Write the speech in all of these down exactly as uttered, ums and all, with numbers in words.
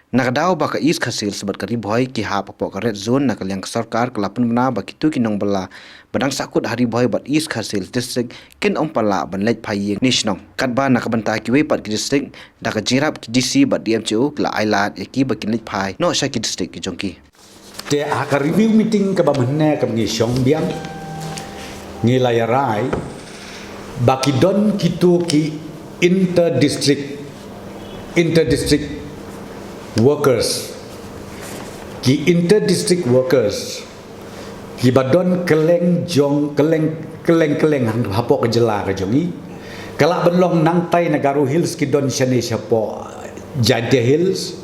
Na ka daw ba ka East Khasi Hills bad ka Ri Bhoi ki hap hapoh ka red zone, na ka liang ka sorkar ka la pynbna ba kito ki nongbylla ba dang sahkut ha Ri Bhoi bad East Khasi Hills District kin ym pat lah ban leit phai ïing ne shnong. Katba na ka bynta kiwei pat ki district, da ka jingïarap ki D C bad D M H O ki la ailad ïa ki ba kin leit phai noh sha ki district ki jong ki. Te ha ka review meeting kaba mynne kaba ngi shong biang, ngi la ïa rai ba ki don kito ki inter district, inter district workers, ki inter district workers kiba don kylleng jong, kylleng, kylleng, kylleng hang hapoh ka jylla ka jong ngi, ka lah ban long nangtai na Garo Hills ki don shane shapoh Jaintia Hills,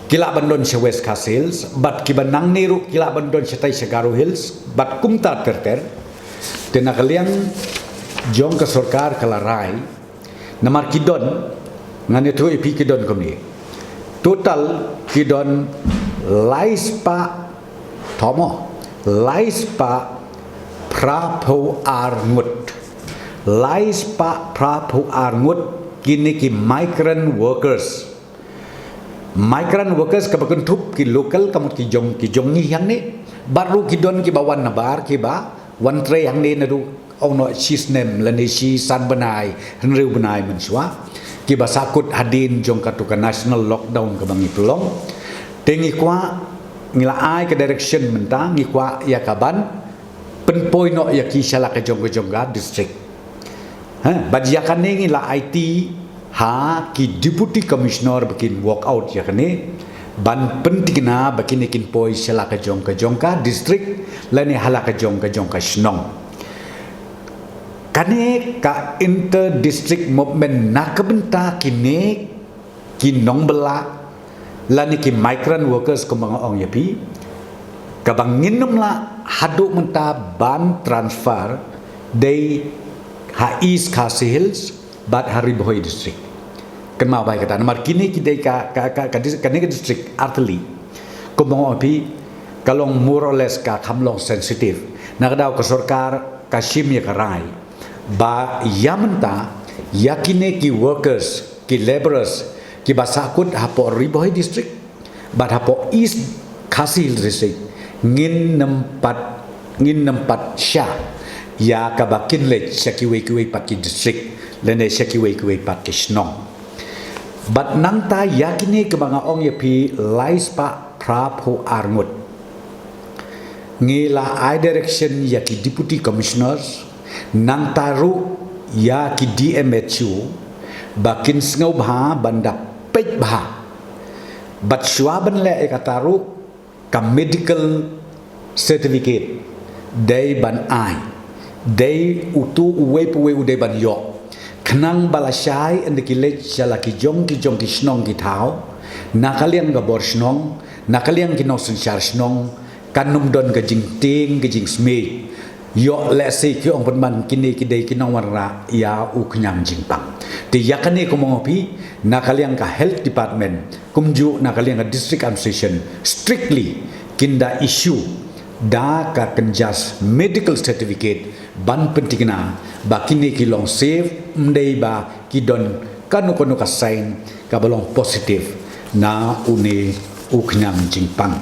ki lah ban don sha West Khasi Hills, bad kiba nangne ruh ki lah ban don shatai sha Garo Hills, bad kumta ter ter. Te na ka liang jong ka sorkar ka la rai, namar ki don, ngan ïathuh ïa phi ki don kumne. Total ki don lai spah, thomo, lai spah phra phew ar ngut. Lai spah phra phew ar ngut kine ki migrant workers. Migrant workers kaba kynthup ki local ka mut ki jong, ki jong ngi hangne. Bad ruh ki don kiba wan nabar, kiba wan trei hangne naduh ong noh shi snem lane shi san bnai, hynriew bnai mynshuwa. Kiba sahkut hadien jong kato ka national lockdown kaba ngi pynlong. Te ngi kwah, ngi la ai ka direction mynta, ngi kwah ïa ka ban pynpoi noh ïa ki sha la ka jong ka jong ka district. Ha, bad ïa kane ngi la aiti ha ki deputy commissioner ba kin work out ïa kane, ban pyntikna ba kine kin poi sha la ka jong ka jong ka district lane ha la ka jong ka jong ka shnong. Kane ka inter district movement na ka bynta kine ki nongbylla lane ki migrant workers kumba nga ong ïa phi, kaba ngin ym lah haduh mynta ban transfer dei ha East Khasi Hills bad ha Ri Bhoi District. Kynmaw bha ïa kata, namar kine ki dei ka, ka, ka, ka dis-, kane ka district artylli, kumba nga ong ïa phi, ka long more or less ka kham long sensitive. Na ka daw ka sorkar ka shim ïa ka rai ba ïa mynta, ïa kine ki workers, ki labourers kiba sahkut hapoh Ri Bhoi District bad hapoh East Khasi Hills District, ngin ym pat, ngin ym pat shah ïa kaba kin leit sha kiwei kiwei pat ki district lane sha kiwei kiwei pat ki shnong. Bad nangta ïa kine kiba nga ong ïa phi lai spah phra phew ar ngut, ngi la ai direction ïa ki deputy commissioners, nangta ruh ïa ki D M H O, ba kin sngewbha ban da peit bha. Bad shuwa ban leh ïa kata ruh, ka medical certificate dei ban ai, dei uto uwei pa uwei u dei ban ïoh. Khnang ba lashai ynda ki leit sha la ki jong ki jong ki shnong ki thaw, na ka liang ka bor shnong, na ka liang ki nongsynshar shnong, kan ym don ka jingtieng ka jingsmit. Ïoh lehse ki ong pynban kine ki dei ki nongwanrah ïa u khñiang jingpang. Te ïa kane kumba nga ong ïa phi, na ka liang ka health department, kumjuh na ka liang ka district administration, strictly kin da issue da ka kynja medical certificate ban pyntikna ba kine ki long safe, ym dei ba ki don kano kano ka sign kaba long positive na une u khñiang jingpang.